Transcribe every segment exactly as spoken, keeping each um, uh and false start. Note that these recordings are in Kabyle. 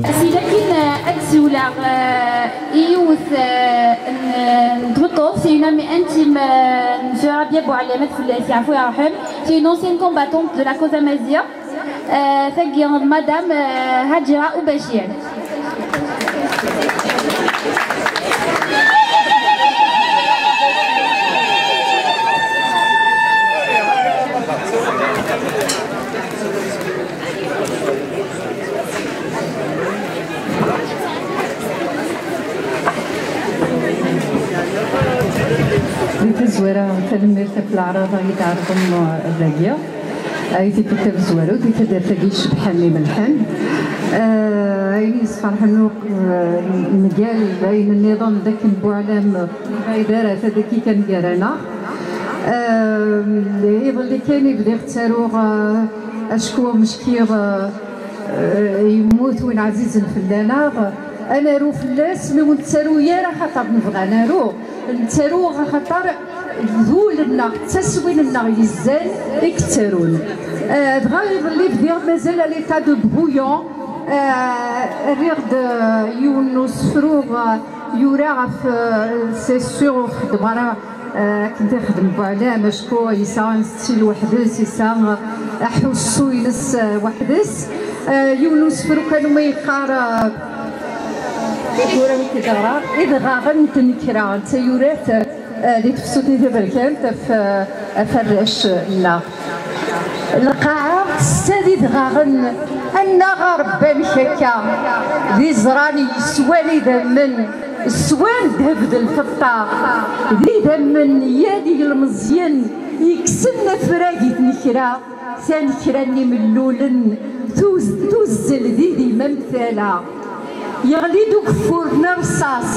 Ass-a kan, eh, ad d-siwleɣ, eh, i yiwet, eh, n, n tmeṭṭut, c'est une amie intime, eh, n Monsieur Rabia Boualem, ad fell-as yeɛfu yerḥem. C'est une ancienne combattante de la cause amazigh. Eh, tagi d Madame, eh, Hadjira Oubachir. Di tazwara, tanemmirt ɣef leɛraḍ i d-tɛerḍem, uh, dagi. Ay tikkelt tamezwarut di taddart-agi icebḥen imelḥen. Uh, ayen yesferḥen akk, uh, mgal ayen nniḍen d akken Buɛlam ur yebɛid ara, ata dagi kan gar-aneɣ. Uh, iḍelli kan i bdiɣ ttaruɣ, uh, acku ameckiḍ, uh, Eh, yemmut win ɛzizen fell-aneɣ, ad naru fell-as, mi ur nettaru ara axaṭer nebɣa ad naru, nettaru axaṭer d ul-nneɣ, d taswin-nneɣ yezzan i yettarun. Eh, dɣa iḍelli bdiɣ mazal à l'état de brouillon, eh, rriɣ-d, eh, yiwen n usefru, eh, yura ɣef, eh, c'est sûr ur xeddmeɣ ara Eh, akken t-ixdem Buɛlam, acku yesɛa un style weḥd-s, yesɛa aḥussu-ines, eh, weḥd-s. Eh, yiwen n usefru kan umi yeqqar, eh, tiwwura i d-teɣra, Idɣaɣen n tnekra, netta yura-t, eh, di tefsut i taberkant ɣef, eh, ɣef arrac-nneɣ. Lqaɛa tessa d idɣaɣen, annaɣ a Ṛebbi amek akka? D iẓran yeswan idammen, swan ddheb d lfeṭṭa, d idammen n yal ilemẓyen yekksen afrag i tnekra, tanekra n imellulen tuz-, tuzzel d idim am tala. Yeɣli-d ugeffur n rrṣaṣ,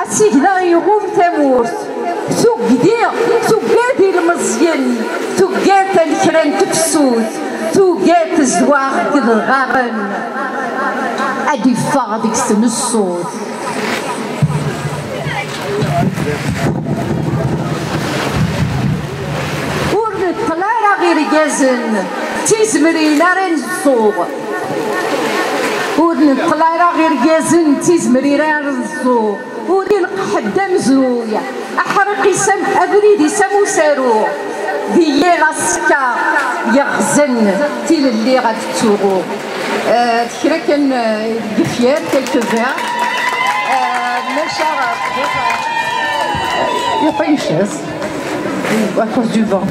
asigna iɣum tamurt. Tugdi, tugad ilmeẓyen, tugad tanekra n tefsut, tugad tezwaɣ deg idɣaɣen. Ad d-iffeɣ deg-sen ṣṣut. Ur neṭṭel ara irgazen d tizemrin ara nẓẓu. Ur neṭṭel ara irgazen d tizemrin ara nẓẓu. Ur ineqq ḥedd amezruy. Aḥriq-is am, abrid-is am usaru. Di yal aṣekka yeɣzen, tilelli ad tettuɣu. Eh, d kra kan, eh, deg ifyar, quelque part. Eh, maca, eh, yuqa une chaise, à cause du vent.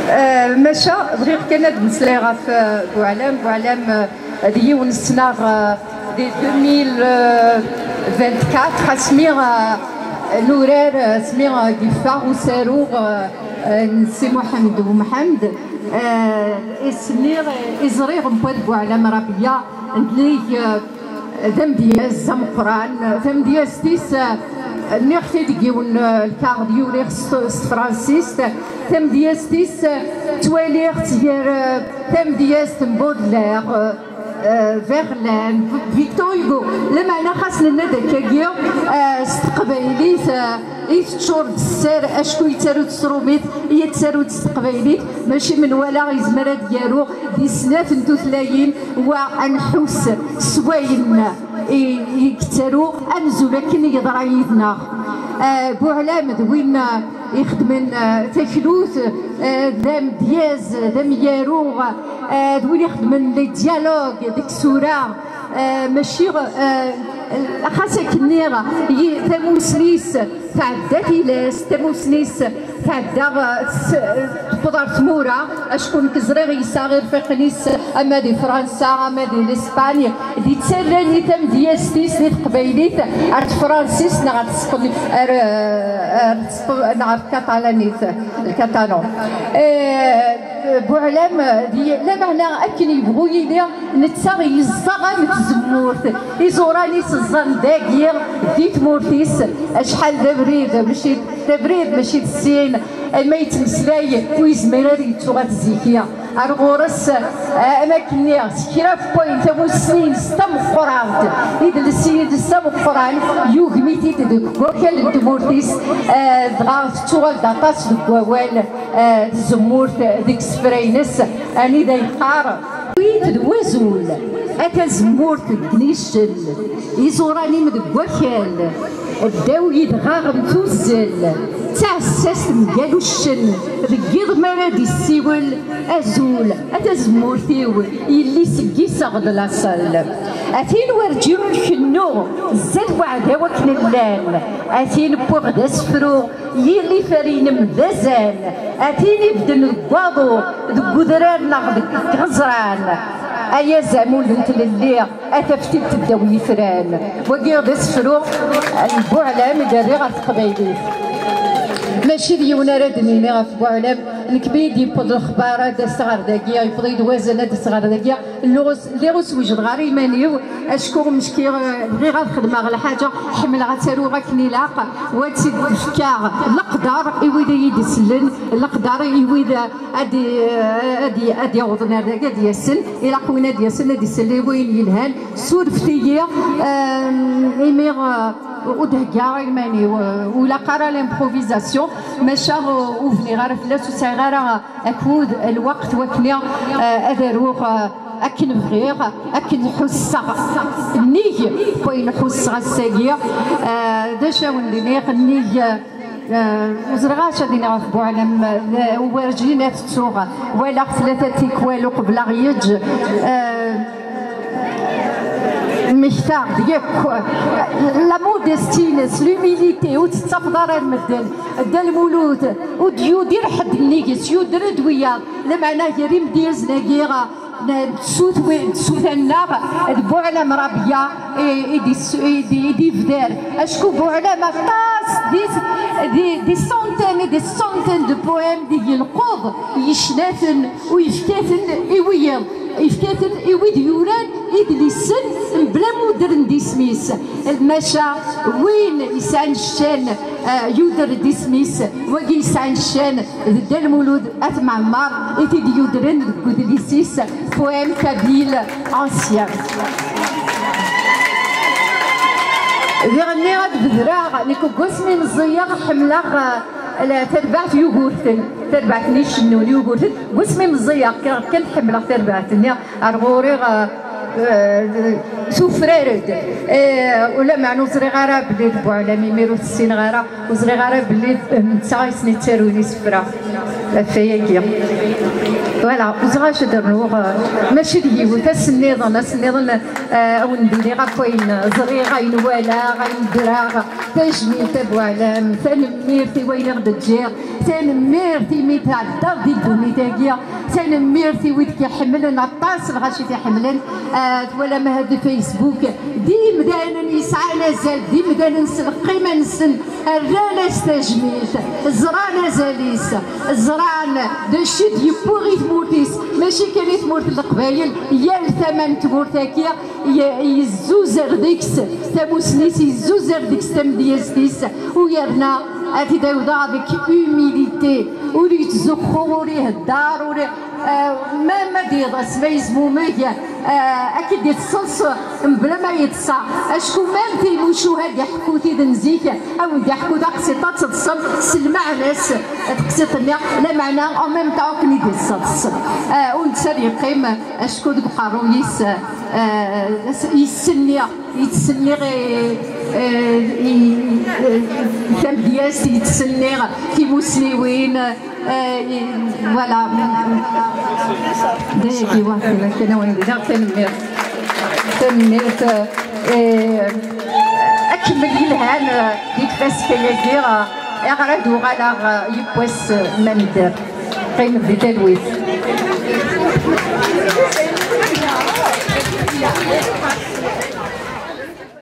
Eh, maca, bɣiɣ kan ad meslayeɣ ɣef, eh, Buɛlam. Buɛlam, eh, d yiwen ssneɣ, eh, di deux mille vingt-quatre, asmi, eh, Nurar asmi, eh, yeffeɣ usaru, eh, eh, n Si Muḥend Umḥend, eh, isni, eh, i ẓriɣ n Wad Buɛlam Rabia, nnig, eh, d amedyaz ameqqran, tamedyazt-is, eh, nniɣ-t-id deg yiwen, eh, lkaɣeḍ yuriɣ s, s tefransist, tamedyazt-is, eh, ttwaliɣ-tt gar, eh, tamedyazt n Baudelaire, eh, eh, Verlaine, Victor Hugo, lameɛna xas nenna-d akkagi, eh, s teqbaylit, eh, i teččur d sser, acku yettaru-d s trumit, yettaru-d s teqbaylit, mačči menwala yezmer ad yaru di snat n tutlayin, wa ad nḥuss s wayen i, i yettaru, amzul akken i yeḍra yid-neɣ. Eh, Buɛlam d win, eh, ixedmen, eh, taklut, eh, d amedyaz, d amyaru, eh, d win ixedmen les dialogues deg tsura, eh, mačči, eh, xas akken nniɣ, yi-, tamusni-s tɛedda tilas, tamusni-s tɛedda, eh, s-, tewweḍ ar tmura, acku nekk ẓriɣ yesɛa irfiqen-is ama di Fransa, ama di Lispagne, d-ittallan i tamedyazt-is di teqbaylit ar tefransist neɣ ar tesqen-, ar, ar tesqen-, neɣ ar tkaṭalanit, lkaṭalon. Eh, Buɛlam, di lameɛna akken yebɣu yili, netta yeẓẓa am tzemmurt. Iẓuran-is ẓẓan dagi, di tmurt-is, acḥal d abrid, mačči d abrid, mačči d sin, ma yettmeslay, ur yezmir ara yettuɣal zik-i. Ar ɣur-s, eh, am akken nniɣ, s kra n wayen tamussni-ines tameqqrant, idles-ines ameqqran, yugem-it-id deg wakal n tmurt-is, eh, dɣa tettuɣal d aṭas deg wawal, eh, tzemmurt deg isefra-ines, anida yeqqar: Wid d wazul, a tazemmurt deg nicel, iẓuran-im deg wakal, ddaw yidɣaɣen tuzzel, d taɛessast mgal uccen, deg yiḍ mi ara d-issiwel: Azul, a tazemmurt-iw, yelli seg iseɣ d laṣel. A tin werǧin ur kennuɣ, zdat weɛdaw akken llan, a tin wwiɣ d asefru, yili fer-inem d azal, a tin ibedden deg waḍu, deg udrar neɣ deg iɣeẓran. Ay azamul n tlelli, a taftilt ddaw yitran. Wagi d asefru n Buɛlam i d-rriɣ ɣef teqbaylit. Mačči d yiwen ara d-nini ɣef Buɛlam, nekk mi i d-yewweḍ lexbar ad d-aseɣ ɣer dagi, yewweḍ-iyi-d wazal ad d-aseɣ ɣer dagi, lliɣ ur s-, lliɣ ur s-wejdeɣ ara iman-iw, acku meckiɣ, eh, bɣiɣ ad xedmeɣ lḥaǧa, ḥemmleɣ ad tt-aruɣ akken ilaq, u ad tt-id-fkeɣ leqder i wid i yi-d-isellen, leqder i wid, eh, ad i-, eh, ad i-, ad yawḍen ar dagi, ad yasen, ilaq win ad yasen, ad isel i wayen yelhan. Surfet-iyi, eh, imi, eh, ur d-heggaɣ iman-iw, eh, ur ilaq ara l'improvisation, maca, eh, ur bniɣ ara fell-as, ur sɛiɣ ara akud, lweqt wakken, eh, ad aruɣ, eh, akken bɣiɣ, akken ḥusseɣ. Nnig wayen ḥusseɣ ass-agi, eh, d acu awen-d-iniɣ, nnig, eh, ur ẓriɣ acu ad iniɣ ɣef Buɛlam, eh, werǧin ad t-ttuɣ, walaɣ tlata tikwal uqbel aɣ-yeǧǧ, eh, Mmektaɣ-d yakk la modestie-ines, l'humilité, ur tettafeḍ ara ar medden. Dda Lmulud, ur d-yudir ḥedd nnig-s, yuder-d wiyaḍ. Lameɛna gar imedyazen-agi, n tsut-, n tsuta-nneɣ, d Buɛlam Rabia i, i d-is-, i d-, i d-ibder. Acku Buɛlam aṭas, des, des, des centaines et des centaines de poèmes deg yelqeḍ, yecna-ten u yefka-ten i wiyaḍ. Yefka-ten i wid yuran idlisen mebla ma ur ddren d isem-is. Maca win yesɛan ccan, eh, yuder-d isem-is, wagi yesɛan ccan d Dda Lmulud At Mɛemmer i t-id-yudren deg udlis-is Poème kabyle ancien. Diɣenni ad bedreɣ, nekk deg wasmi meẓẓiyeɣ ḥemmleɣ, eh, la, tarbaɛt Yugurten, tarbaɛt n icennun Yugurten, deg wasmi meẓẓiyeɣ kkreɣ kan ḥemmleɣ tarbaɛt-nni. Ar ɣur-i, eh, eh, tufrar-d. Eh, ulameɛna ur ẓriɣ ara belli d Buɛlam, imir ur t-ssineɣ ara, ur ẓriɣ ara belli d netta i sen-ittarun isefra ɣef wayagi. Voilà, ur ẓriɣ acu ad rnuɣ, eh, mačči d yiwet, ass nniḍen, ass nniḍen, eh, ad wen-d-iniɣ akk ayen ẓriɣ, ayen walaɣ, ayen ddreɣ. Tajmilt a Buɛlam, tanemmirt i wayen i ɣ-d-teǧǧiḍ, tanemmirt imi tɛeddaḍ di ddunit-agi, Tanemmirt i wid k-iḥemmlen aṭas, lɣaci t-iḥemmlen. Ah, twalam ahat di Facebook, d imdanen yesɛan azal, d imdanen s lqima-nsen, rran-as tajmilt, ẓran azal-is, ẓran d acu i d-yewwi i tmurt-is, mačči kan i tmurt n Leqbayel, yal tama n tmurt-agi ye-, yezzuzer deg-s tamusni-s, yezzuzer deg-s tamedyazt-is, u yerna ad t-id-awdeɣ avec humilité, ur yettzuxxu, ur ihedder, ur, eh, ma, ma d-yeḍs, ma yezmumeg, eh, ad k-id-iṭṣeṣ mebla ma yeṭṣa. Acku même timucuha d-iḥekku tid n zik, a wen-d-iḥekku taqsiṭ ad teḍsem s lmeɛna-s, taqsiṭ-nni, lameɛna en même temps akken i d-iṣeḍs. Eh, u netta ad yeqqim acku deg uqerruy-is, eh, yettsenniɣ, yettsenniɣ i, i, i, i tamedyazt, yettsenniɣ timusniwin, eh, i, voilà. D ayagi, wa, kan, kan, wa, d tanemmirt. Tanemmirt, eh, akemmel yelhan, eh, di tfaska-agi, eh, iɣer ad uɣaleɣ, eh, yiwwas, eh, ma nedder. Qqimet di talwit.